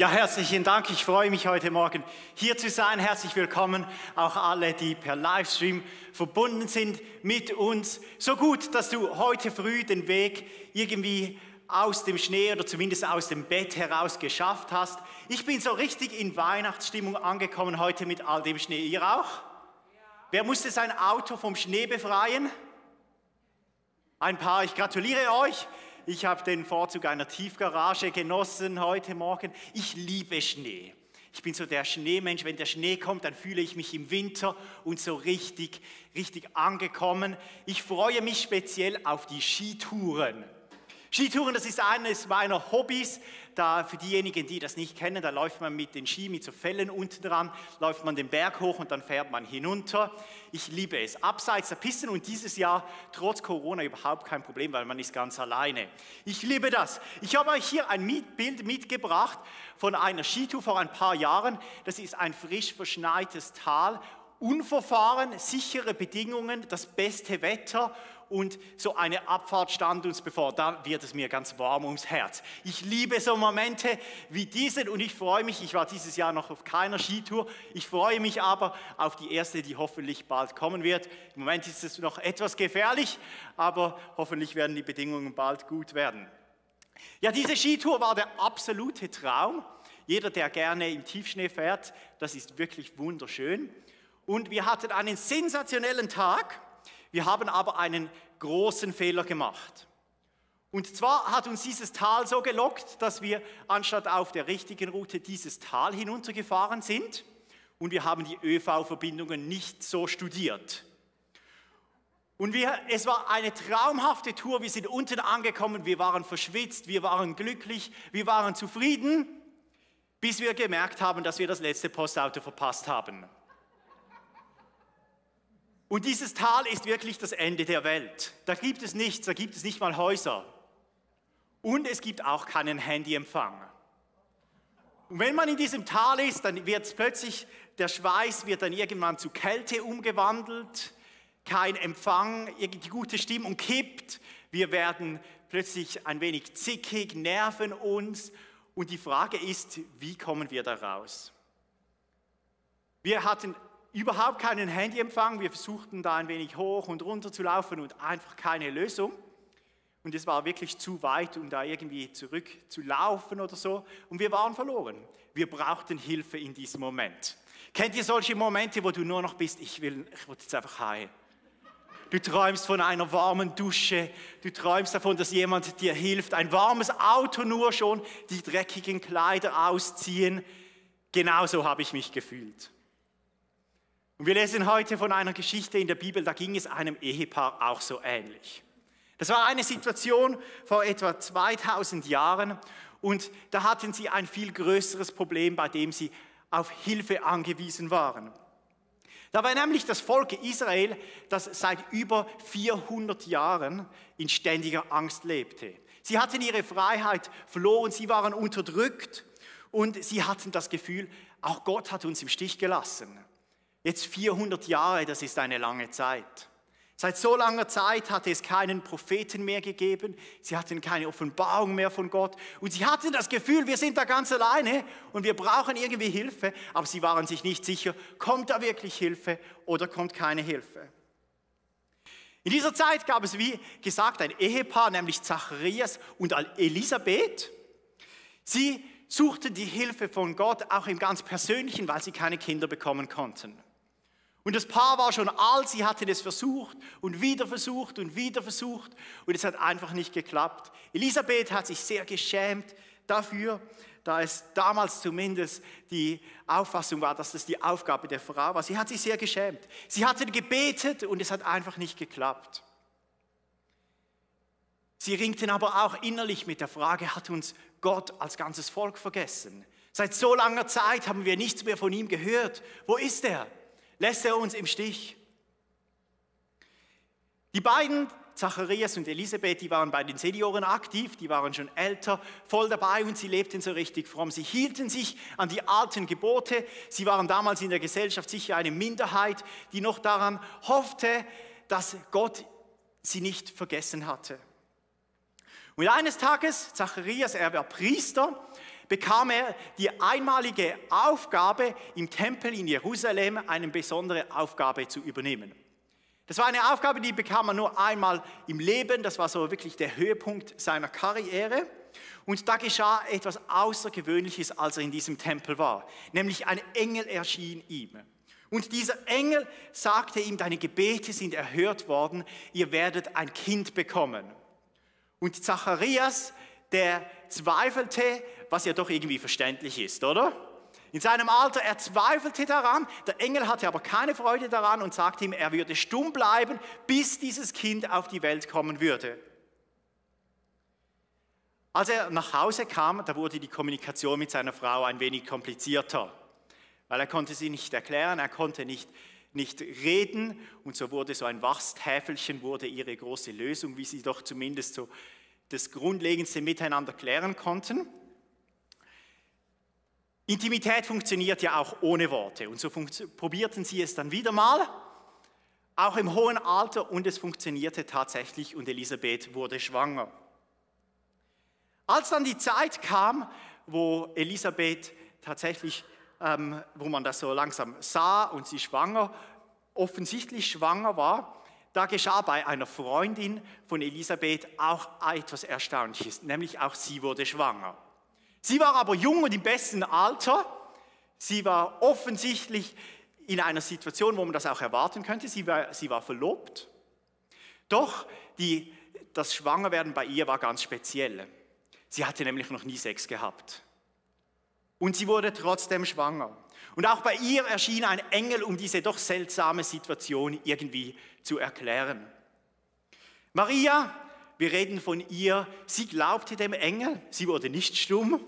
Ja, herzlichen Dank. Ich freue mich heute Morgen hier zu sein. Herzlich willkommen auch alle, die per Livestream verbunden sind mit uns. So gut, dass du heute früh den Weg irgendwie aus dem Schnee oder zumindest aus dem Bett heraus geschafft hast. Ich bin so richtig in Weihnachtsstimmung angekommen heute mit all dem Schnee. Ihr auch? Ja. Wer musste sein Auto vom Schnee befreien? Ein paar. Ich gratuliere euch. Ich habe den Vorzug einer Tiefgarage genossen heute Morgen. Ich liebe Schnee. Ich bin so der Schneemensch. Wenn der Schnee kommt, dann fühle ich mich im Winter und so richtig angekommen. Ich freue mich speziell auf die Skitouren. Skitouren, das ist eines meiner Hobbys. Da für diejenigen, die das nicht kennen, da läuft man mit den Ski, mit so Fellen unten dran, läuft man den Berg hoch und dann fährt man hinunter. Ich liebe es. Abseits der Pisten und dieses Jahr trotz Corona überhaupt kein Problem, weil man ist ganz alleine. Ich liebe das. Ich habe euch hier ein Bild mitgebracht von einer Skitour vor ein paar Jahren. Das ist ein frisch verschneites Tal. Unverfahren, sichere Bedingungen, das beste Wetter und so eine Abfahrt stand uns bevor. Da wird es mir ganz warm ums Herz. Ich liebe so Momente wie diesen und ich freue mich, ich war dieses Jahr noch auf keiner Skitour, ich freue mich aber auf die erste, die hoffentlich bald kommen wird. Im Moment ist es noch etwas gefährlich, aber hoffentlich werden die Bedingungen bald gut werden. Ja, diese Skitour war der absolute Traum. Jeder, der gerne im Tiefschnee fährt, das ist wirklich wunderschön. Und wir hatten einen sensationellen Tag, wir haben aber einen großen Fehler gemacht. Und zwar hat uns dieses Tal so gelockt, dass wir anstatt auf der richtigen Route dieses Tal hinuntergefahren sind und wir haben die ÖV-Verbindungen nicht so studiert. Und es war eine traumhafte Tour, wir sind unten angekommen, wir waren verschwitzt, wir waren glücklich, wir waren zufrieden, bis wir gemerkt haben, dass wir das letzte Postauto verpasst haben. Und dieses Tal ist wirklich das Ende der Welt. Da gibt es nichts, da gibt es nicht mal Häuser. Und es gibt auch keinen Handyempfang. Und wenn man in diesem Tal ist, dann wird plötzlich, der Schweiß wird dann irgendwann zu Kälte umgewandelt, kein Empfang, die gute Stimmung kippt, wir werden plötzlich ein wenig zickig, nerven uns. Und die Frage ist, wie kommen wir da raus? Wir hatten überhaupt keinen Handyempfang, wir versuchten da ein wenig hoch und runter zu laufen und einfach keine Lösung. Und es war wirklich zu weit, um da irgendwie zurück zu laufen oder so. Und wir waren verloren. Wir brauchten Hilfe in diesem Moment. Kennt ihr solche Momente, wo du nur noch bist, ich will jetzt einfach heim. Du träumst von einer warmen Dusche, du träumst davon, dass jemand dir hilft, ein warmes Auto nur schon, die dreckigen Kleider ausziehen. Genauso habe ich mich gefühlt. Und wir lesen heute von einer Geschichte in der Bibel, da ging es einem Ehepaar auch so ähnlich. Das war eine Situation vor etwa 2000 Jahren und da hatten sie ein viel größeres Problem, bei dem sie auf Hilfe angewiesen waren. Da war nämlich das Volk Israel, das seit über 400 Jahren in ständiger Angst lebte. Sie hatten ihre Freiheit verloren, sie waren unterdrückt und sie hatten das Gefühl, auch Gott hat uns im Stich gelassen. Jetzt 400 Jahre, das ist eine lange Zeit. Seit so langer Zeit hatte es keinen Propheten mehr gegeben, sie hatten keine Offenbarung mehr von Gott und sie hatten das Gefühl, wir sind da ganz alleine und wir brauchen irgendwie Hilfe, aber sie waren sich nicht sicher, kommt da wirklich Hilfe oder kommt keine Hilfe. In dieser Zeit gab es, wie gesagt, ein Ehepaar, nämlich Zacharias und Elisabeth. Sie suchten die Hilfe von Gott auch im ganz Persönlichen, weil sie keine Kinder bekommen konnten. Und das Paar war schon alt, sie hatten es versucht und wieder versucht und wieder versucht und es hat einfach nicht geklappt. Elisabeth hat sich sehr geschämt dafür, da es damals zumindest die Auffassung war, dass das die Aufgabe der Frau war. Sie hat sich sehr geschämt. Sie hatten gebetet und es hat einfach nicht geklappt. Sie ringten aber auch innerlich mit der Frage, hat uns Gott als ganzes Volk vergessen? Seit so langer Zeit haben wir nichts mehr von ihm gehört. Wo ist er? Lässt er uns im Stich? Die beiden, Zacharias und Elisabeth, die waren bei den Senioren aktiv, die waren schon älter, voll dabei und sie lebten so richtig fromm. Sie hielten sich an die alten Gebote. Sie waren damals in der Gesellschaft sicher eine Minderheit, die noch daran hoffte, dass Gott sie nicht vergessen hatte. Und eines Tages, Zacharias, er war Priester, bekam er die einmalige Aufgabe, im Tempel in Jerusalem eine besondere Aufgabe zu übernehmen. Das war eine Aufgabe, die bekam er nur einmal im Leben, das war so wirklich der Höhepunkt seiner Karriere. Und da geschah etwas Außergewöhnliches, als er in diesem Tempel war, nämlich ein Engel erschien ihm. Und dieser Engel sagte ihm, deine Gebete sind erhört worden, ihr werdet ein Kind bekommen. Und Zacharias, der zweifelte, was ja doch irgendwie verständlich ist, oder? In seinem Alter, er zweifelte daran, der Engel hatte aber keine Freude daran und sagte ihm, er würde stumm bleiben, bis dieses Kind auf die Welt kommen würde. Als er nach Hause kam, da wurde die Kommunikation mit seiner Frau ein wenig komplizierter, weil er konnte sie nicht erklären, er konnte nicht reden und so wurde so ein Wursthäfelchen, wurde ihre große Lösung, wie sie doch zumindest so das Grundlegendste miteinander klären konnten. Intimität funktioniert ja auch ohne Worte und so probierten sie es dann wieder mal, auch im hohen Alter und es funktionierte tatsächlich und Elisabeth wurde schwanger. Als dann die Zeit kam, wo Elisabeth tatsächlich, wo man das so langsam sah und sie offensichtlich schwanger war, da geschah bei einer Freundin von Elisabeth auch etwas Erstaunliches, nämlich auch sie wurde schwanger. Sie war aber jung und im besten Alter. Sie war offensichtlich in einer Situation, wo man das auch erwarten könnte. Sie war verlobt. Doch das Schwangerwerden bei ihr war ganz speziell. Sie hatte nämlich noch nie Sex gehabt. Und sie wurde trotzdem schwanger. Und auch bei ihr erschien ein Engel, um diese doch seltsame Situation irgendwie zu erklären. Maria, wir reden von ihr, sie glaubte dem Engel, sie wurde nicht stumm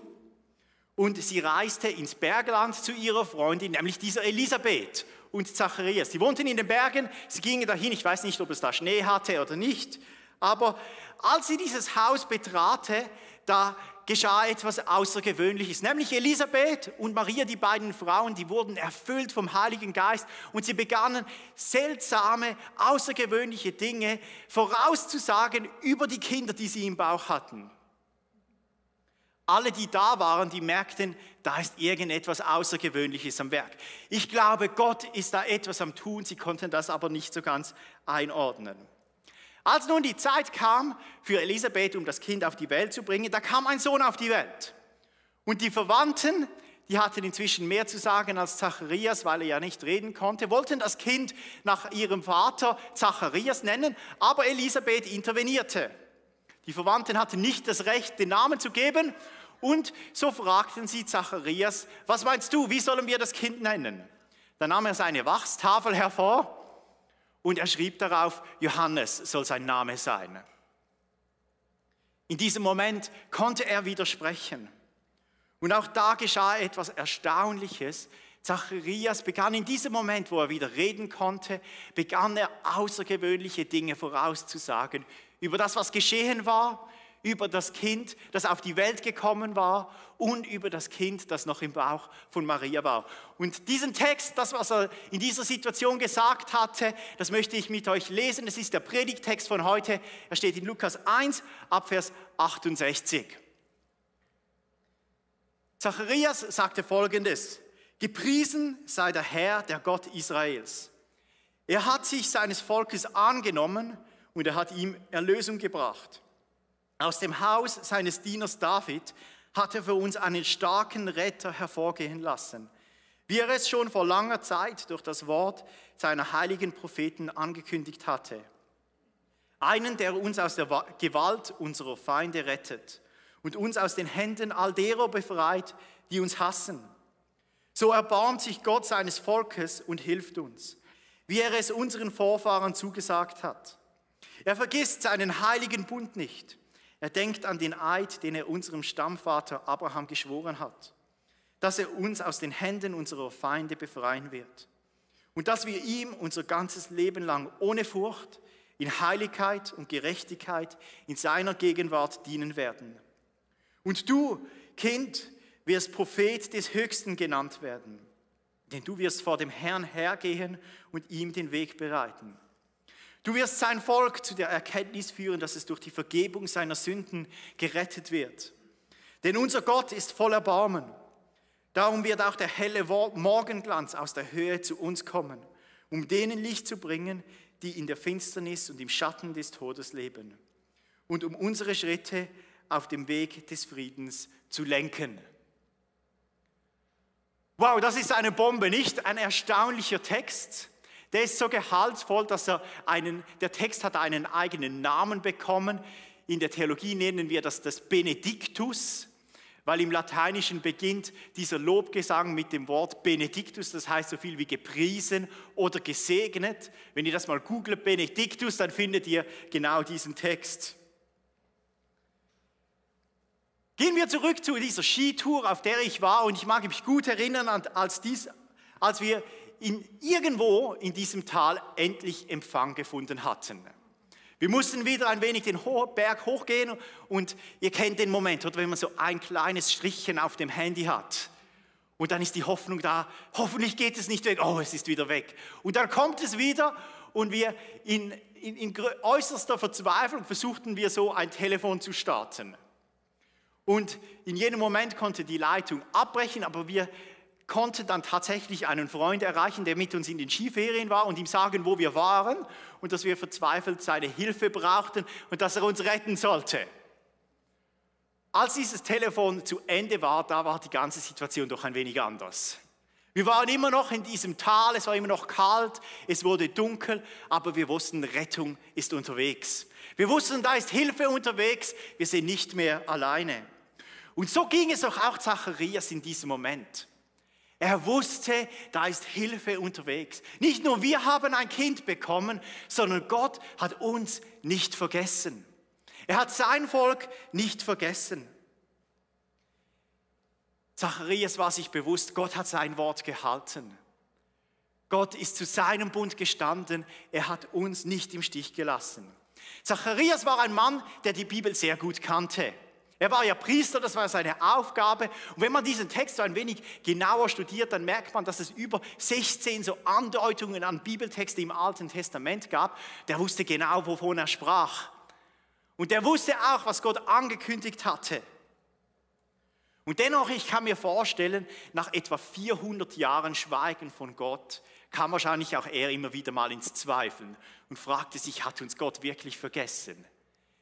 und sie reiste ins Bergland zu ihrer Freundin, nämlich dieser Elisabeth und Zacharias. Sie wohnten in den Bergen, sie gingen dahin, ich weiß nicht, ob es da Schnee hatte oder nicht, aber als sie dieses Haus betrate, da geschah etwas Außergewöhnliches, nämlich Elisabeth und Maria, die beiden Frauen, die wurden erfüllt vom Heiligen Geist und sie begannen seltsame, außergewöhnliche Dinge vorauszusagen über die Kinder, die sie im Bauch hatten. Alle, die da waren, die merkten, da ist irgendetwas Außergewöhnliches am Werk. Ich glaube, Gott ist da etwas am Tun, sie konnten das aber nicht so ganz einordnen. Als nun die Zeit kam für Elisabeth, um das Kind auf die Welt zu bringen, da kam ein Sohn auf die Welt. Und die Verwandten, die hatten inzwischen mehr zu sagen als Zacharias, weil er ja nicht reden konnte, wollten das Kind nach ihrem Vater Zacharias nennen, aber Elisabeth intervenierte. Die Verwandten hatten nicht das Recht, den Namen zu geben und so fragten sie Zacharias, was meinst du, wie sollen wir das Kind nennen? Dann nahm er seine Wachstafel hervor und er schrieb darauf, Johannes soll sein Name sein. In diesem Moment konnte er widersprechen. Und auch da geschah etwas Erstaunliches. Zacharias begann in diesem Moment, wo er wieder reden konnte, begann er außergewöhnliche Dinge vorauszusagen über das, was geschehen war, über das Kind, das auf die Welt gekommen war und über das Kind, das noch im Bauch von Maria war. Und diesen Text, das, was er in dieser Situation gesagt hatte, das möchte ich mit euch lesen. Das ist der Predigttext von heute. Er steht in Lukas 1, ab Vers 68. Zacharias sagte Folgendes: Gepriesen sei der Herr, der Gott Israels. Er hat sich seines Volkes angenommen und er hat ihm Erlösung gebracht. Aus dem Haus seines Dieners David hat er für uns einen starken Retter hervorgehen lassen, wie er es schon vor langer Zeit durch das Wort seiner heiligen Propheten angekündigt hatte. Einen, der uns aus der Gewalt unserer Feinde rettet und uns aus den Händen all derer befreit, die uns hassen. So erbarmt sich Gott seines Volkes und hilft uns, wie er es unseren Vorfahren zugesagt hat. Er vergisst seinen heiligen Bund nicht. Er denkt an den Eid, den er unserem Stammvater Abraham geschworen hat, dass er uns aus den Händen unserer Feinde befreien wird und dass wir ihm unser ganzes Leben lang ohne Furcht, in Heiligkeit und Gerechtigkeit in seiner Gegenwart dienen werden. Und du, Kind, wirst Prophet des Höchsten genannt werden, denn du wirst vor dem Herrn hergehen und ihm den Weg bereiten. Du wirst sein Volk zu der Erkenntnis führen, dass es durch die Vergebung seiner Sünden gerettet wird. Denn unser Gott ist voll Erbarmen. Darum wird auch der helle Morgenglanz aus der Höhe zu uns kommen, um denen Licht zu bringen, die in der Finsternis und im Schatten des Todes leben, und um unsere Schritte auf dem Weg des Friedens zu lenken. Wow, das ist eine Bombe, nicht? Ein erstaunlicher Text. Der ist so gehaltvoll, dass der Text hat einen eigenen Namen bekommen. In der Theologie nennen wir das Benediktus, weil im Lateinischen beginnt dieser Lobgesang mit dem Wort Benediktus, das heißt so viel wie gepriesen oder gesegnet. Wenn ihr das mal googelt, Benediktus, dann findet ihr genau diesen Text. Gehen wir zurück zu dieser Skitour, auf der ich war, und ich mag mich gut erinnern, als wir irgendwo in diesem Tal endlich Empfang gefunden hatten. Wir mussten wieder ein wenig den Berg hochgehen und ihr kennt den Moment, oder, wenn man so ein kleines Strichchen auf dem Handy hat und dann ist die Hoffnung da, hoffentlich geht es nicht weg, oh, es ist wieder weg. Und dann kommt es wieder und wir in äußerster Verzweiflung versuchten wir so ein Telefon zu starten. Und in jedem Moment konnte die Leitung abbrechen, aber wir konnten dann tatsächlich einen Freund erreichen, der mit uns in den Skiferien war, und ihm sagen, wo wir waren und dass wir verzweifelt seine Hilfe brauchten und dass er uns retten sollte. Als dieses Telefon zu Ende war, da war die ganze Situation doch ein wenig anders. Wir waren immer noch in diesem Tal, es war immer noch kalt, es wurde dunkel, aber wir wussten, Rettung ist unterwegs. Wir wussten, da ist Hilfe unterwegs, wir sind nicht mehr alleine. Und so ging es auch Zacharias in diesem Moment. Er wusste, da ist Hilfe unterwegs. Nicht nur wir haben ein Kind bekommen, sondern Gott hat uns nicht vergessen. Er hat sein Volk nicht vergessen. Zacharias war sich bewusst, Gott hat sein Wort gehalten. Gott ist zu seinem Bund gestanden, er hat uns nicht im Stich gelassen. Zacharias war ein Mann, der die Bibel sehr gut kannte. Er war ja Priester, das war seine Aufgabe. Und wenn man diesen Text so ein wenig genauer studiert, dann merkt man, dass es über 16 so Andeutungen an Bibeltexte im Alten Testament gab. Der wusste genau, wovon er sprach. Und der wusste auch, was Gott angekündigt hatte. Und dennoch, ich kann mir vorstellen, nach etwa 400 Jahren Schweigen von Gott, kam wahrscheinlich auch er immer wieder mal ins Zweifeln und fragte sich, hat uns Gott wirklich vergessen?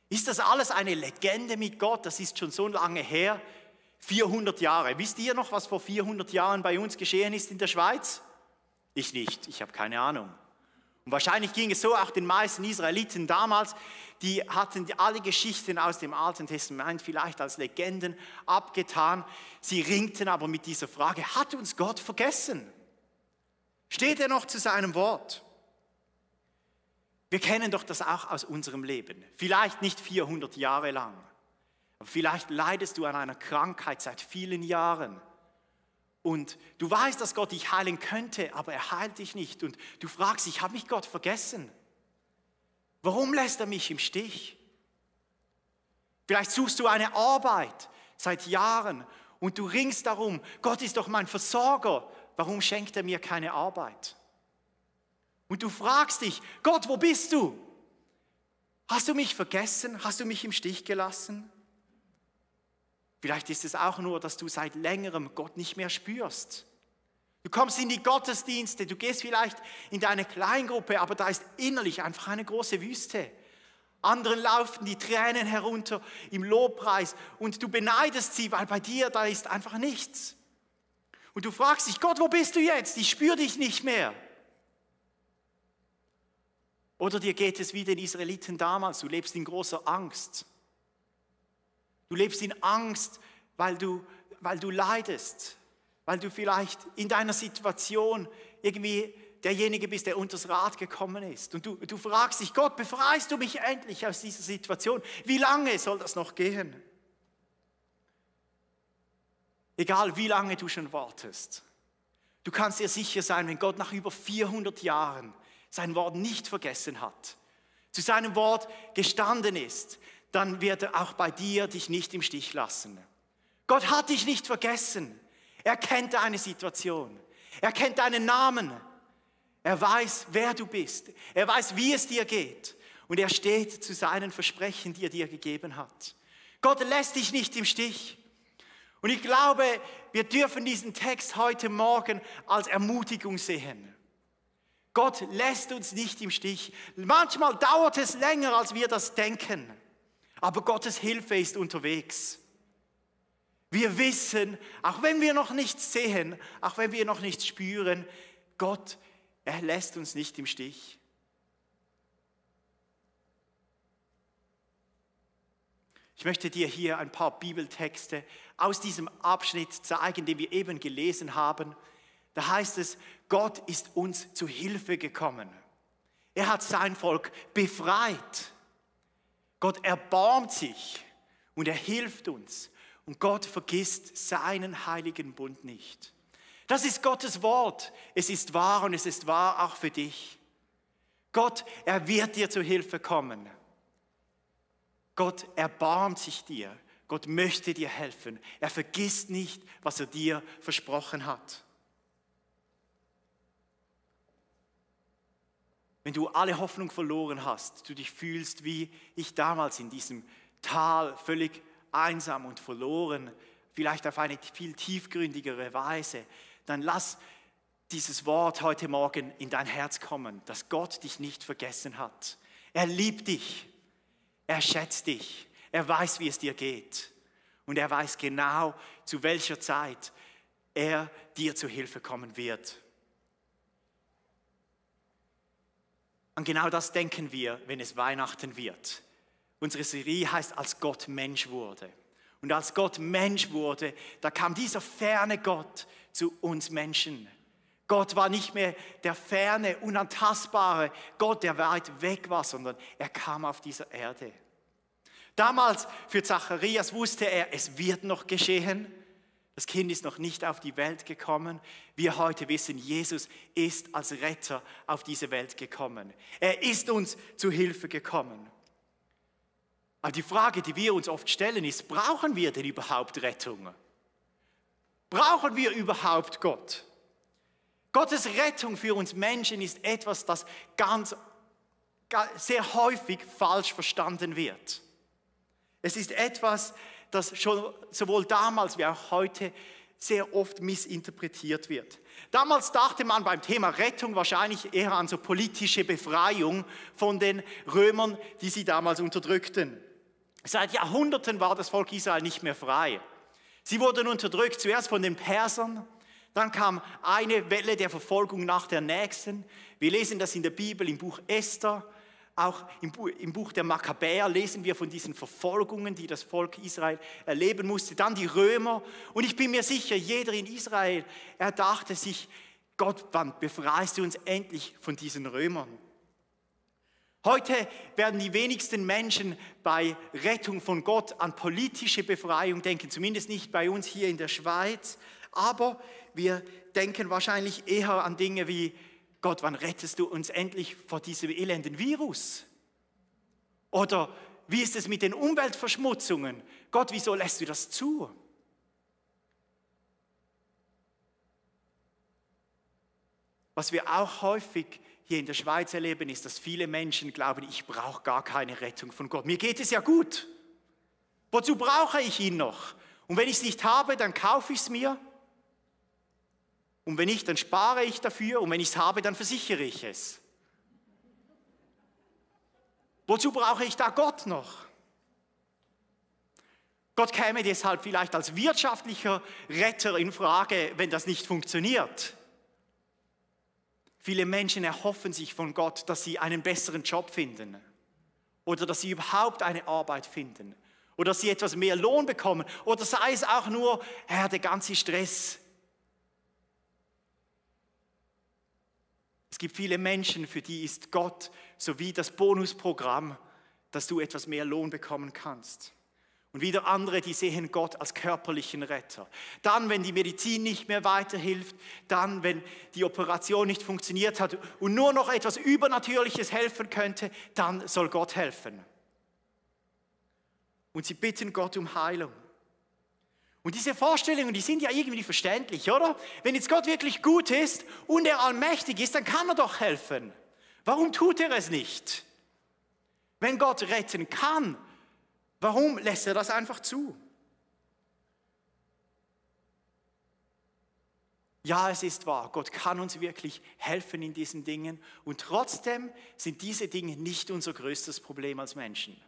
Ist das alles eine Legende mit Gott? Das ist schon so lange her, 400 Jahre. Wisst ihr noch, was vor 400 Jahren bei uns geschehen ist in der Schweiz? Ich nicht, ich habe keine Ahnung. Und wahrscheinlich ging es so auch den meisten Israeliten damals, die hatten alle Geschichten aus dem Alten Testament vielleicht als Legenden abgetan. Sie ringten aber mit dieser Frage, hat uns Gott vergessen? Steht er noch zu seinem Wort? Wir kennen doch das auch aus unserem Leben. Vielleicht nicht 400 Jahre lang, aber vielleicht leidest du an einer Krankheit seit vielen Jahren. Und du weißt, dass Gott dich heilen könnte, aber er heilt dich nicht. Und du fragst dich, hat mich Gott vergessen? Warum lässt er mich im Stich? Vielleicht suchst du eine Arbeit seit Jahren und du ringst darum, Gott ist doch mein Versorger, warum schenkt er mir keine Arbeit? Und du fragst dich, Gott, wo bist du? Hast du mich vergessen? Hast du mich im Stich gelassen? Vielleicht ist es auch nur, dass du seit längerem Gott nicht mehr spürst. Du kommst in die Gottesdienste, du gehst vielleicht in deine Kleingruppe, aber da ist innerlich einfach eine große Wüste. Anderen laufen die Tränen herunter im Lobpreis und du beneidest sie, weil bei dir da ist einfach nichts. Und du fragst dich, Gott, wo bist du jetzt? Ich spüre dich nicht mehr. Oder dir geht es wie den Israeliten damals, du lebst in großer Angst. Du lebst in Angst, weil du leidest, weil du vielleicht in deiner Situation irgendwie derjenige bist, der unters Rad gekommen ist. Und du fragst dich, Gott, befreist du mich endlich aus dieser Situation? Wie lange soll das noch gehen? Egal, wie lange du schon wartest. Du kannst dir sicher sein, wenn Gott nach über 400 Jahren sein Wort nicht vergessen hat, zu seinem Wort gestanden ist, dann wird er auch bei dir dich nicht im Stich lassen. Gott hat dich nicht vergessen. Er kennt deine Situation. Er kennt deinen Namen. Er weiß, wer du bist. Er weiß, wie es dir geht. Und er steht zu seinen Versprechen, die er dir gegeben hat. Gott lässt dich nicht im Stich. Und ich glaube, wir dürfen diesen Text heute Morgen als Ermutigung sehen. Gott lässt uns nicht im Stich. Manchmal dauert es länger, als wir das denken. Aber Gottes Hilfe ist unterwegs. Wir wissen, auch wenn wir noch nichts sehen, auch wenn wir noch nichts spüren, Gott, er lässt uns nicht im Stich. Ich möchte dir hier ein paar Bibeltexte aus diesem Abschnitt zeigen, den wir eben gelesen haben. Da heißt es, Gott ist uns zu Hilfe gekommen. Er hat sein Volk befreit. Gott erbarmt sich und er hilft uns. Und Gott vergisst seinen heiligen Bund nicht. Das ist Gottes Wort. Es ist wahr und es ist wahr auch für dich. Gott, er wird dir zu Hilfe kommen. Gott erbarmt sich dir. Gott möchte dir helfen. Er vergisst nicht, was er dir versprochen hat. Wenn du alle Hoffnung verloren hast, du dich fühlst wie ich damals in diesem Tal, völlig einsam und verloren, vielleicht auf eine viel tiefgründigere Weise, dann lass dieses Wort heute Morgen in dein Herz kommen, dass Gott dich nicht vergessen hat. Er liebt dich, er schätzt dich, er weiß, wie es dir geht und er weiß genau, zu welcher Zeit er dir zu Hilfe kommen wird. An genau das denken wir, wenn es Weihnachten wird. Unsere Serie heißt, als Gott Mensch wurde. Und als Gott Mensch wurde, da kam dieser ferne Gott zu uns Menschen. Gott war nicht mehr der ferne, unantastbare Gott, der weit weg war, sondern er kam auf dieser Erde. Damals für Zacharias wusste er, es wird noch geschehen. Das Kind ist noch nicht auf die Welt gekommen. Wir heute wissen, Jesus ist als Retter auf diese Welt gekommen. Er ist uns zu Hilfe gekommen. Aber die Frage, die wir uns oft stellen, ist, brauchen wir denn überhaupt Rettung? Brauchen wir überhaupt Gott? Gottes Rettung für uns Menschen ist etwas, das sehr häufig falsch verstanden wird. Es ist etwas, das schon sowohl damals wie auch heute sehr oft missinterpretiert wird. Damals dachte man beim Thema Rettung wahrscheinlich eher an so politische Befreiung von den Römern, die sie damals unterdrückten. Seit Jahrhunderten war das Volk Israel nicht mehr frei. Sie wurden unterdrückt, zuerst von den Persern, dann kam eine Welle der Verfolgung nach der nächsten. Wir lesen das in der Bibel, im Buch Esther, auch im Buch der Makkabäer lesen wir von diesen Verfolgungen, die das Volk Israel erleben musste. Dann die Römer. Und ich bin mir sicher, jeder in Israel, er dachte sich, Gott, wann befreist du uns endlich von diesen Römern? Heute werden die wenigsten Menschen bei Rettung von Gott an politische Befreiung denken, zumindest nicht bei uns hier in der Schweiz. Aber wir denken wahrscheinlich eher an Dinge wie, Gott, wann rettest du uns endlich vor diesem elenden Virus? Oder wie ist es mit den Umweltverschmutzungen? Gott, wieso lässt du das zu? Was wir auch häufig hier in der Schweiz erleben, ist, dass viele Menschen glauben, ich brauche gar keine Rettung von Gott. Mir geht es ja gut. Wozu brauche ich ihn noch? Und wenn ich es nicht habe, dann kaufe ich es mir. Und wenn nicht, dann spare ich dafür. Und wenn ich es habe, dann versichere ich es. Wozu brauche ich da Gott noch? Gott käme deshalb vielleicht als wirtschaftlicher Retter in Frage, wenn das nicht funktioniert. Viele Menschen erhoffen sich von Gott, dass sie einen besseren Job finden oder dass sie überhaupt eine Arbeit finden oder dass sie etwas mehr Lohn bekommen oder sei es auch nur, der ganze Stress. Es gibt viele Menschen, für die ist Gott so wie das Bonusprogramm, dass du etwas mehr Lohn bekommen kannst. Und wieder andere, die sehen Gott als körperlichen Retter. Dann, wenn die Medizin nicht mehr weiterhilft, dann, wenn die Operation nicht funktioniert hat und nur noch etwas Übernatürliches helfen könnte, dann soll Gott helfen. Und sie bitten Gott um Heilung. Und diese Vorstellungen, die sind ja irgendwie verständlich, oder? Wenn jetzt Gott wirklich gut ist und er allmächtig ist, dann kann er doch helfen. Warum tut er es nicht? Wenn Gott retten kann, warum lässt er das einfach zu? Ja, es ist wahr, Gott kann uns wirklich helfen in diesen Dingen und trotzdem sind diese Dinge nicht unser größtes Problem als Menschen.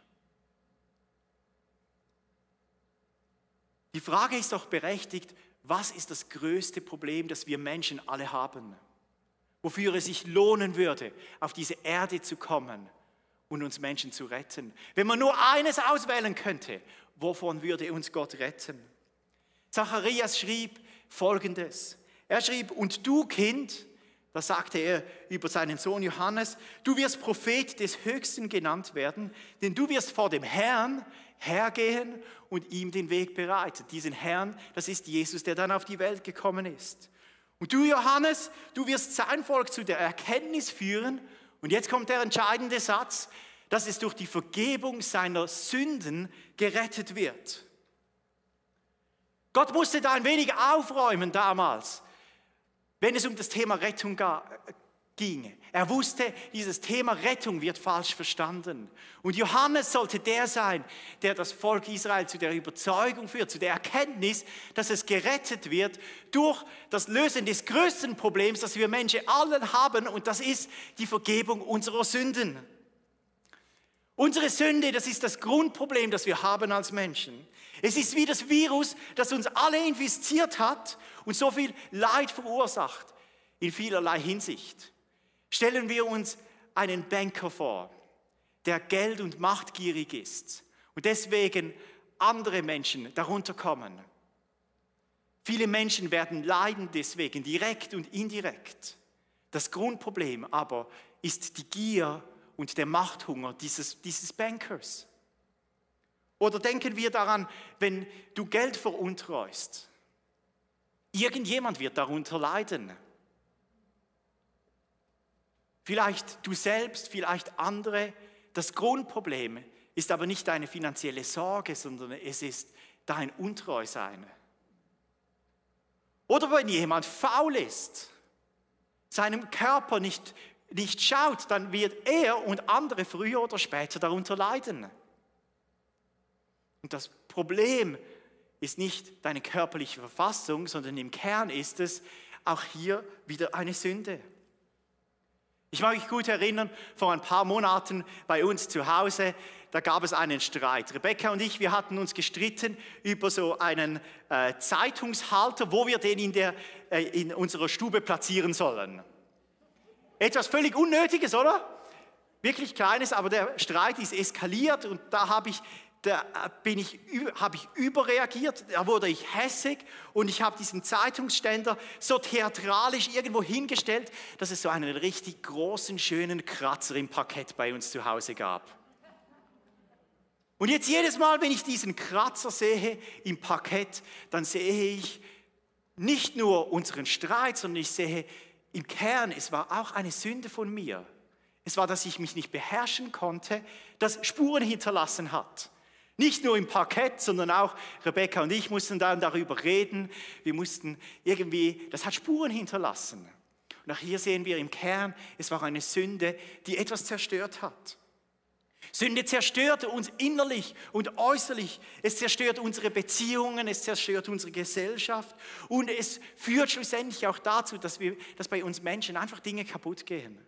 Die Frage ist doch berechtigt, was ist das größte Problem, das wir Menschen alle haben? Wofür es sich lohnen würde, auf diese Erde zu kommen und uns Menschen zu retten. Wenn man nur eines auswählen könnte, wovon würde uns Gott retten? Zacharias schrieb Folgendes. Er schrieb, und du Kind, das sagte er über seinen Sohn Johannes, du wirst Prophet des Höchsten genannt werden, denn du wirst vor dem Herrn hergehen und ihm den Weg bereiten. Diesen Herrn, das ist Jesus, der dann auf die Welt gekommen ist. Und du Johannes, du wirst sein Volk zu der Erkenntnis führen, und jetzt kommt der entscheidende Satz, dass es durch die Vergebung seiner Sünden gerettet wird. Gott musste da ein wenig aufräumen damals, wenn es um das Thema Rettung ging. Er wusste, dieses Thema Rettung wird falsch verstanden. Und Johannes sollte der sein, der das Volk Israel zu der Überzeugung führt, zu der Erkenntnis, dass es gerettet wird durch das Lösen des größten Problems, das wir Menschen allen haben, und das ist die Vergebung unserer Sünden. Unsere Sünde, das ist das Grundproblem, das wir haben als Menschen. Es ist wie das Virus, das uns alle infiziert hat und so viel Leid verursacht, in vielerlei Hinsicht. Stellen wir uns einen Banker vor, der geld- und machtgierig ist und deswegen andere Menschen darunter kommen. Viele Menschen werden leiden deswegen, direkt und indirekt. Das Grundproblem aber ist die Gier und der Machthunger dieses Bankers. Oder denken wir daran, wenn du Geld veruntreust. Irgendjemand wird darunter leiden. Vielleicht du selbst, vielleicht andere. Das Grundproblem ist aber nicht deine finanzielle Sorge, sondern es ist dein Untreusein. Oder wenn jemand faul ist, seinem Körper nicht schaut, dann wird er und andere früher oder später darunter leiden. Und das Problem ist nicht deine körperliche Verfassung, sondern im Kern ist es auch hier wieder eine Sünde. Ich mag mich gut erinnern, vor ein paar Monaten bei uns zu Hause, da gab es einen Streit. Rebecca und ich, wir hatten uns gestritten über so einen Zeitungshalter, wo wir den in unserer Stube platzieren sollen. Etwas völlig Unnötiges, oder? Wirklich Kleines, aber der Streit ist eskaliert und da habe ich überreagiert, da wurde ich hässig und ich habe diesen Zeitungsständer so theatralisch irgendwo hingestellt, dass es so einen richtig großen, schönen Kratzer im Parkett bei uns zu Hause gab. Und jetzt jedes Mal, wenn ich diesen Kratzer sehe im Parkett, dann sehe ich nicht nur unseren Streit, sondern ich sehe im Kern, es war auch eine Sünde von mir. Es war, dass ich mich nicht beherrschen konnte, das Spuren hinterlassen hat. Nicht nur im Parkett, sondern auch Rebecca und ich mussten dann darüber reden. Wir mussten irgendwie, das hat Spuren hinterlassen. Und auch hier sehen wir im Kern, es war eine Sünde, die etwas zerstört hat. Sünde zerstört uns innerlich und äußerlich. Es zerstört unsere Beziehungen, es zerstört unsere Gesellschaft und es führt schlussendlich auch dazu, dass bei uns Menschen einfach Dinge kaputt gehen.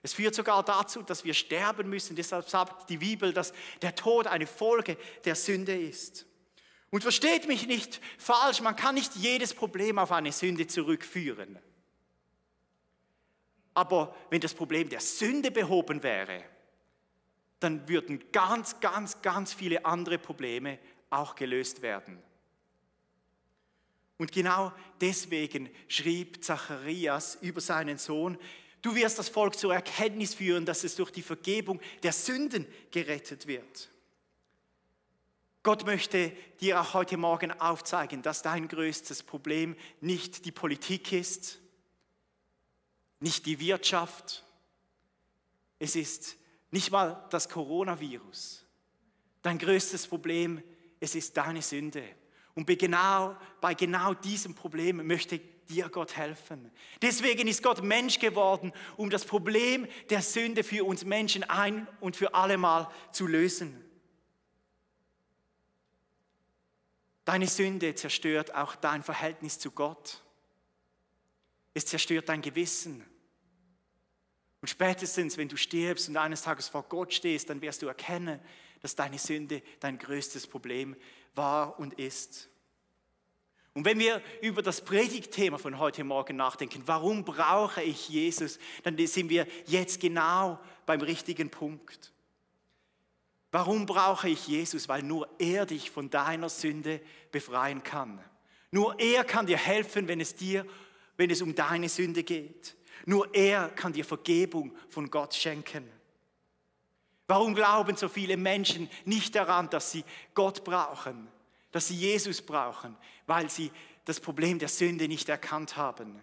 Es führt sogar dazu, dass wir sterben müssen. Deshalb sagt die Bibel, dass der Tod eine Folge der Sünde ist. Und versteht mich nicht falsch, man kann nicht jedes Problem auf eine Sünde zurückführen. Aber wenn das Problem der Sünde behoben wäre, dann würden ganz, ganz, ganz viele andere Probleme auch gelöst werden. Und genau deswegen schrieb Zacharias über seinen Sohn, du wirst das Volk zur Erkenntnis führen, dass es durch die Vergebung der Sünden gerettet wird. Gott möchte dir auch heute Morgen aufzeigen, dass dein größtes Problem nicht die Politik ist, nicht die Wirtschaft, es ist nicht mal das Coronavirus. Dein größtes Problem, es ist deine Sünde. Und bei genau diesem Problem möchte dir Gott helfen. Deswegen ist Gott Mensch geworden, um das Problem der Sünde für uns Menschen ein und für alle Mal zu lösen. Deine Sünde zerstört auch dein Verhältnis zu Gott. Es zerstört dein Gewissen. Und spätestens, wenn du stirbst und eines Tages vor Gott stehst, dann wirst du erkennen, dass deine Sünde dein größtes Problem war und ist. Und wenn wir über das Predigtthema von heute Morgen nachdenken, warum brauche ich Jesus, dann sind wir jetzt genau beim richtigen Punkt. Warum brauche ich Jesus? Weil nur er dich von deiner Sünde befreien kann. Nur er kann dir helfen, wenn es um deine Sünde geht. Nur er kann dir Vergebung von Gott schenken. Warum glauben so viele Menschen nicht daran, dass sie Gott brauchen, dass sie Jesus brauchen? Weil sie das Problem der Sünde nicht erkannt haben.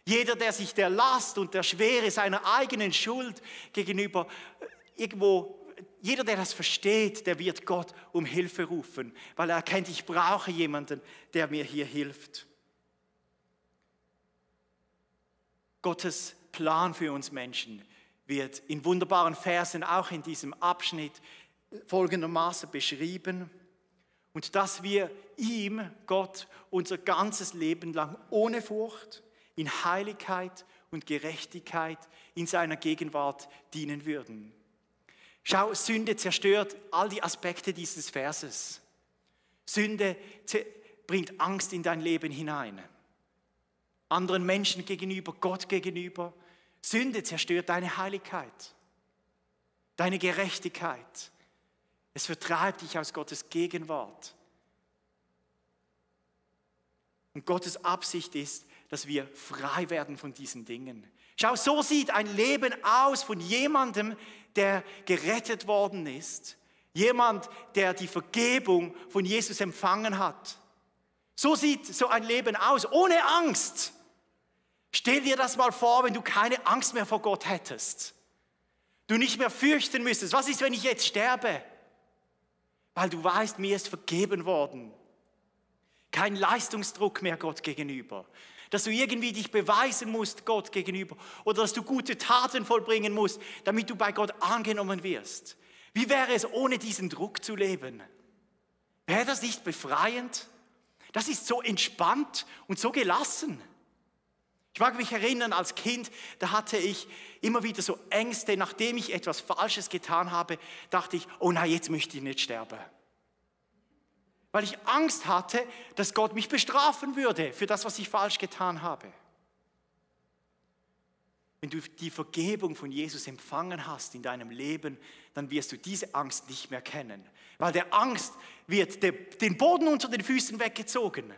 Jeder, der sich der Last und der Schwere seiner eigenen Schuld gegenüber jeder, der das versteht, der wird Gott um Hilfe rufen, weil er erkennt, ich brauche jemanden, der mir hier hilft. Gottes Plan für uns Menschen wird in wunderbaren Versen auch in diesem Abschnitt folgendermaßen beschrieben. Und dass wir ihm, Gott, unser ganzes Leben lang ohne Furcht, in Heiligkeit und Gerechtigkeit in seiner Gegenwart dienen würden. Schau, Sünde zerstört all die Aspekte dieses Verses. Sünde bringt Angst in dein Leben hinein. Anderen Menschen gegenüber, Gott gegenüber. Sünde zerstört deine Heiligkeit, deine Gerechtigkeit. Es vertreibt dich aus Gottes Gegenwart. Und Gottes Absicht ist, dass wir frei werden von diesen Dingen. Schau, so sieht ein Leben aus von jemandem, der gerettet worden ist. Jemand, der die Vergebung von Jesus empfangen hat. So sieht so ein Leben aus, ohne Angst. Stell dir das mal vor, wenn du keine Angst mehr vor Gott hättest. Du nicht mehr fürchten müsstest. Was ist, wenn ich jetzt sterbe? Weil du weißt, mir ist vergeben worden. Kein Leistungsdruck mehr Gott gegenüber. Dass du irgendwie dich beweisen musst Gott gegenüber. Oder dass du gute Taten vollbringen musst, damit du bei Gott angenommen wirst. Wie wäre es, ohne diesen Druck zu leben? Wäre das nicht befreiend? Das ist so entspannt und so gelassen. Ich mag mich erinnern, als Kind, da hatte ich immer wieder so Ängste, nachdem ich etwas Falsches getan habe, dachte ich, oh nein, jetzt möchte ich nicht sterben. Weil ich Angst hatte, dass Gott mich bestrafen würde für das, was ich falsch getan habe. Wenn du die Vergebung von Jesus empfangen hast in deinem Leben, dann wirst du diese Angst nicht mehr kennen. Weil der Angst wird den Boden unter den Füßen weggezogen.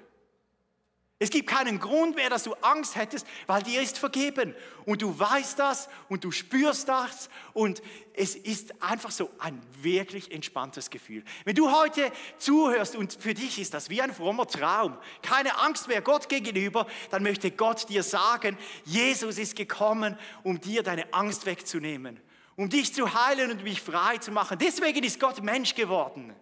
Es gibt keinen Grund mehr, dass du Angst hättest, weil dir ist vergeben. Und du weißt das und du spürst das und es ist einfach so ein wirklich entspanntes Gefühl. Wenn du heute zuhörst und für dich ist das wie ein frommer Traum, keine Angst mehr Gott gegenüber, dann möchte Gott dir sagen, Jesus ist gekommen, um dir deine Angst wegzunehmen, um dich zu heilen und dich frei zu machen. Deswegen ist Gott Mensch geworden.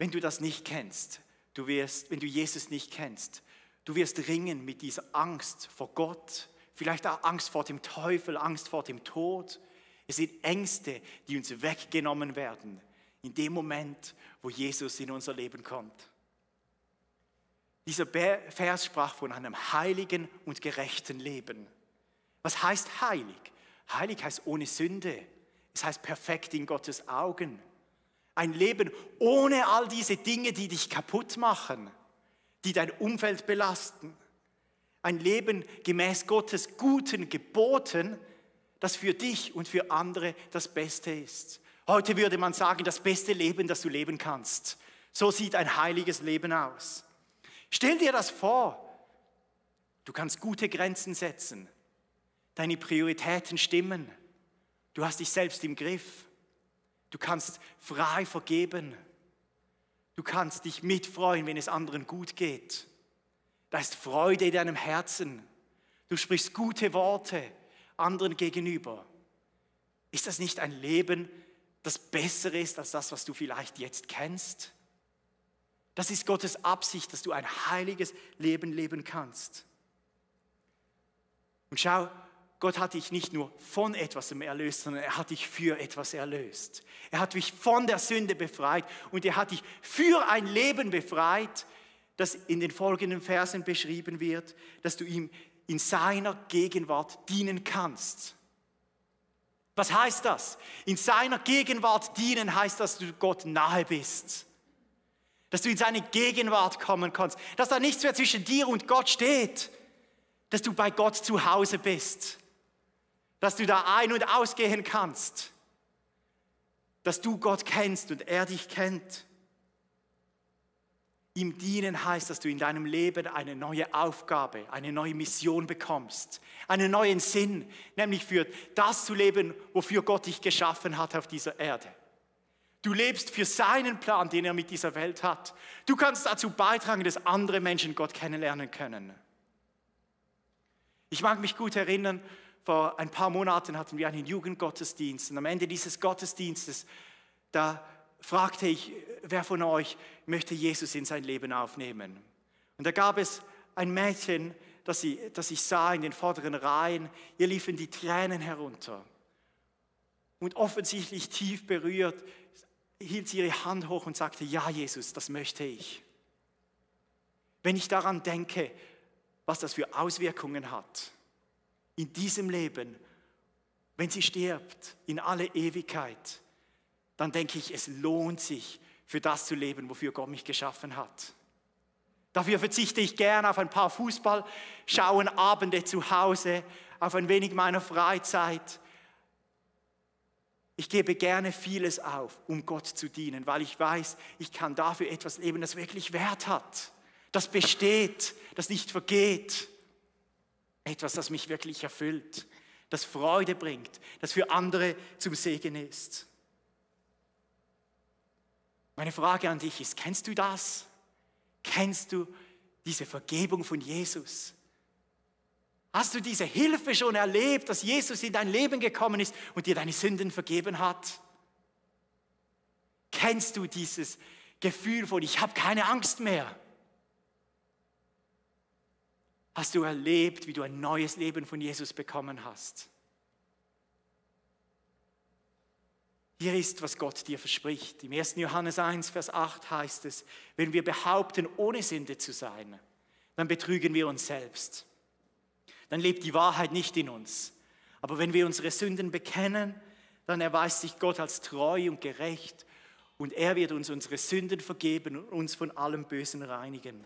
Wenn du das nicht kennst, wenn du Jesus nicht kennst, du wirst ringen mit dieser Angst vor Gott, vielleicht auch Angst vor dem Teufel, Angst vor dem Tod. Es sind Ängste, die uns weggenommen werden, in dem Moment, wo Jesus in unser Leben kommt. Dieser Vers sprach von einem heiligen und gerechten Leben. Was heißt heilig? Heilig heißt ohne Sünde. Es heißt perfekt in Gottes Augen. Ein Leben ohne all diese Dinge, die dich kaputt machen, die dein Umfeld belasten. Ein Leben gemäß Gottes guten Geboten, das für dich und für andere das Beste ist. Heute würde man sagen, das beste Leben, das du leben kannst. So sieht ein heiliges Leben aus. Stell dir das vor. Du kannst gute Grenzen setzen. Deine Prioritäten stimmen. Du hast dich selbst im Griff. Du kannst frei vergeben. Du kannst dich mitfreuen, wenn es anderen gut geht. Da ist Freude in deinem Herzen. Du sprichst gute Worte anderen gegenüber. Ist das nicht ein Leben, das besser ist als das, was du vielleicht jetzt kennst? Das ist Gottes Absicht, dass du ein heiliges Leben leben kannst. Und schau, Gott hat dich nicht nur von etwas erlöst, sondern er hat dich für etwas erlöst. Er hat dich von der Sünde befreit und er hat dich für ein Leben befreit, das in den folgenden Versen beschrieben wird, dass du ihm in seiner Gegenwart dienen kannst. Was heißt das? In seiner Gegenwart dienen heißt, dass du Gott nahe bist. Dass du in seine Gegenwart kommen kannst. Dass da nichts mehr zwischen dir und Gott steht. Dass du bei Gott zu Hause bist. Dass du da ein- und ausgehen kannst. Dass du Gott kennst und er dich kennt. Ihm dienen heißt, dass du in deinem Leben eine neue Aufgabe, eine neue Mission bekommst, einen neuen Sinn, nämlich für das zu leben, wofür Gott dich geschaffen hat auf dieser Erde. Du lebst für seinen Plan, den er mit dieser Welt hat. Du kannst dazu beitragen, dass andere Menschen Gott kennenlernen können. Ich mag mich gut erinnern, vor ein paar Monaten hatten wir einen Jugendgottesdienst und am Ende dieses Gottesdienstes, da fragte ich, wer von euch möchte Jesus in sein Leben aufnehmen? Und da gab es ein Mädchen, das ich sah in den vorderen Reihen, ihr liefen die Tränen herunter. Und offensichtlich tief berührt, hielt sie ihre Hand hoch und sagte, ja Jesus, das möchte ich. Wenn ich daran denke, was das für Auswirkungen hat, in diesem Leben, wenn sie stirbt, in alle Ewigkeit, dann denke ich, es lohnt sich, für das zu leben, wofür Gott mich geschaffen hat. Dafür verzichte ich gerne auf ein paar Fußballschauenabende zu Hause, auf ein wenig meiner Freizeit. Ich gebe gerne vieles auf, um Gott zu dienen, weil ich weiß, ich kann dafür etwas leben, das wirklich Wert hat, das besteht, das nicht vergeht. Etwas, das mich wirklich erfüllt, das Freude bringt, das für andere zum Segen ist. Meine Frage an dich ist, kennst du das? Kennst du diese Vergebung von Jesus? Hast du diese Hilfe schon erlebt, dass Jesus in dein Leben gekommen ist und dir deine Sünden vergeben hat? Kennst du dieses Gefühl von, ich habe keine Angst mehr? Hast du erlebt, wie du ein neues Leben von Jesus bekommen hast? Hier ist, was Gott dir verspricht. Im 1. Johannes 1, Vers 8 heißt es, wenn wir behaupten, ohne Sünde zu sein, dann betrügen wir uns selbst. Dann lebt die Wahrheit nicht in uns. Aber wenn wir unsere Sünden bekennen, dann erweist sich Gott als treu und gerecht und er wird uns unsere Sünden vergeben und uns von allem Bösen reinigen.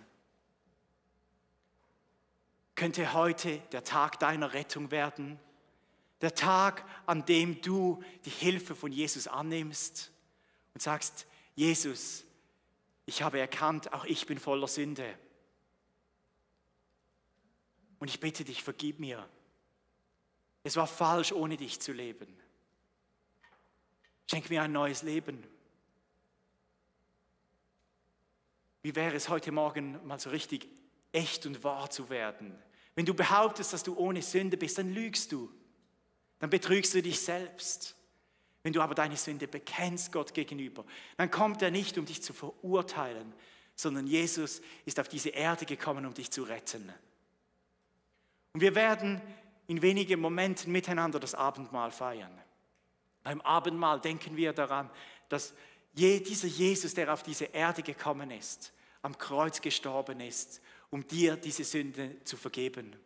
Könnte heute der Tag deiner Rettung werden? Der Tag, an dem du die Hilfe von Jesus annimmst und sagst, Jesus, ich habe erkannt, auch ich bin voller Sünde. Und ich bitte dich, vergib mir. Es war falsch, ohne dich zu leben. Schenk mir ein neues Leben. Wie wäre es heute Morgen mal so richtig echt und wahr zu werden? Wenn du behauptest, dass du ohne Sünde bist, dann lügst du. Dann betrügst du dich selbst. Wenn du aber deine Sünde bekennst Gott gegenüber, dann kommt er nicht, um dich zu verurteilen, sondern Jesus ist auf diese Erde gekommen, um dich zu retten. Und wir werden in wenigen Momenten miteinander das Abendmahl feiern. Beim Abendmahl denken wir daran, dass dieser Jesus, der auf diese Erde gekommen ist, am Kreuz gestorben ist, um dir diese Sünde zu vergeben.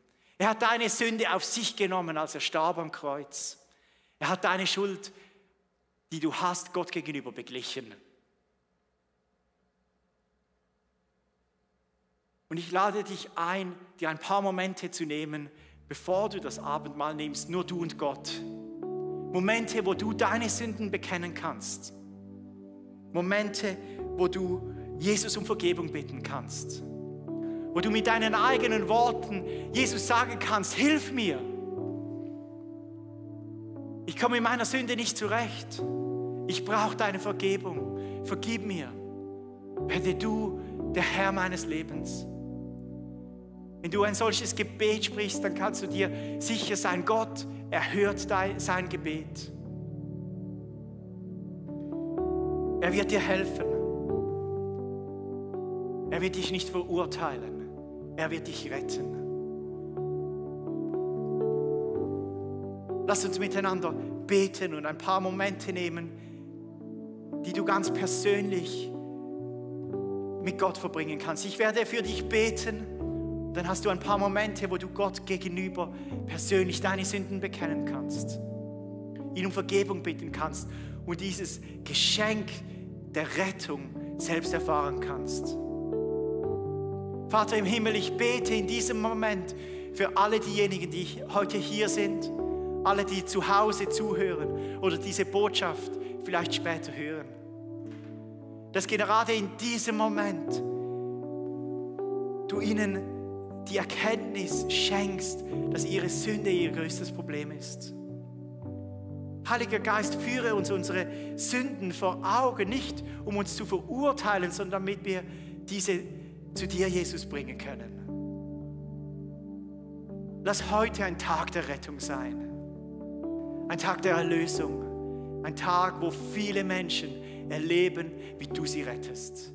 Er hat deine Sünde auf sich genommen, als er starb am Kreuz. Er hat deine Schuld, die du hast, Gott gegenüber beglichen. Und ich lade dich ein, dir ein paar Momente zu nehmen, bevor du das Abendmahl nimmst, nur du und Gott. Momente, wo du deine Sünden bekennen kannst. Momente, wo du Jesus um Vergebung bitten kannst. Wo du mit deinen eigenen Worten Jesus sagen kannst, hilf mir. Ich komme mit meiner Sünde nicht zurecht. Ich brauche deine Vergebung. Vergib mir. Werde du der Herr meines Lebens. Wenn du ein solches Gebet sprichst, dann kannst du dir sicher sein, Gott erhört sein Gebet. Er wird dir helfen. Er wird dich nicht verurteilen. Er wird dich retten. Lass uns miteinander beten und ein paar Momente nehmen, die du ganz persönlich mit Gott verbringen kannst. Ich werde für dich beten. Dann hast du ein paar Momente, wo du Gott gegenüber persönlich deine Sünden bekennen kannst, ihn um Vergebung bitten kannst und dieses Geschenk der Rettung selbst erfahren kannst. Vater im Himmel, ich bete in diesem Moment für alle diejenigen, die heute hier sind, alle, die zu Hause zuhören oder diese Botschaft vielleicht später hören, dass gerade in diesem Moment du ihnen die Erkenntnis schenkst, dass ihre Sünde ihr größtes Problem ist. Heiliger Geist, führe uns unsere Sünden vor Augen, nicht um uns zu verurteilen, sondern damit wir diese zu dir, Jesus, bringen können. Lass heute ein Tag der Rettung sein, ein Tag der Erlösung, ein Tag, wo viele Menschen erleben, wie du sie rettest.